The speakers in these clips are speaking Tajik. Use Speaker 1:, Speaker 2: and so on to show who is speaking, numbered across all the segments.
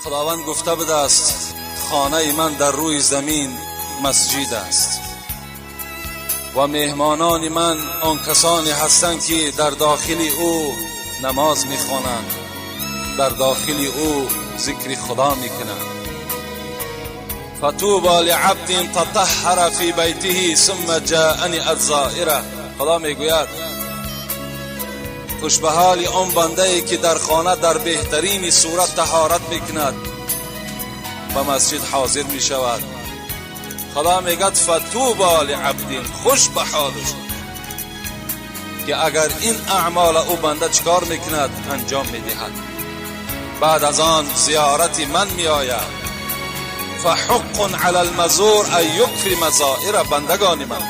Speaker 1: Худованд гуфта будааст: хонаи ман дар рӯи замин масҷид аст ва меҳмонони ман он касоне ҳастанд, ки дар дохили ӯ намоз мехонанд, дар дохили ӯ зикри Худо мекунанд. فطوبى لعبد تطهر في بيته ثم جاءني الزائره. Худо мегӯяд: хуш ба ҳоли он бандае, ки дар хона дар беҳтарини сурат таҳорат мекунад, ба масҷид ҳозир мешавад. Худо мегӯяд: فطوبى لعبد, хуш ба ҳолаш, ки агар ин аъмола ӯ банда чикор мекунад, анҷом медиҳад, баъд аз он зиёрати ман меояд. فحق على المزور أن يكرم زائره. Бандагони ман,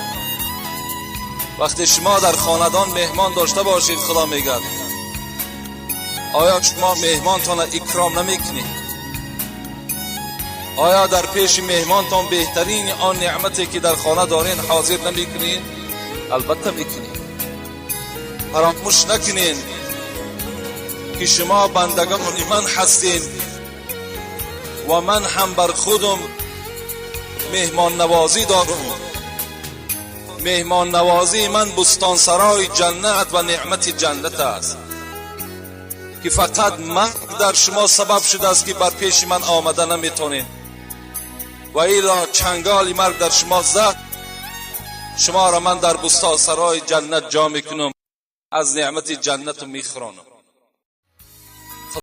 Speaker 1: вақте шумо дар хонадон меҳмон дошта бошед, Худо мегӯяд, оё шумо меҳмонтонро икром намекунед? Оё дар пеши меҳмонтон беҳтарини он неъмате, ки дар хона дорен, ҳозир намекунед? Албатта мекунед. Фаромӯш накунед, ки шумо бандагони ман ҳастед ва ман ҳам бар худам меҳмоннавозӣ дорам. Меҳмоннавозии ман бӯстонсарои ҷаннат ва неъмати ҷаннат аст, ки фақат марг дар шумо сабаб шудааст, ки бар пеши ман омада наметонед. Ва илло чанголи марг дар шумо зад, шуморо ман дар бӯстонсарои ҷаннат ҷо мекунам, аз неъмати ҷаннату мехӯронам.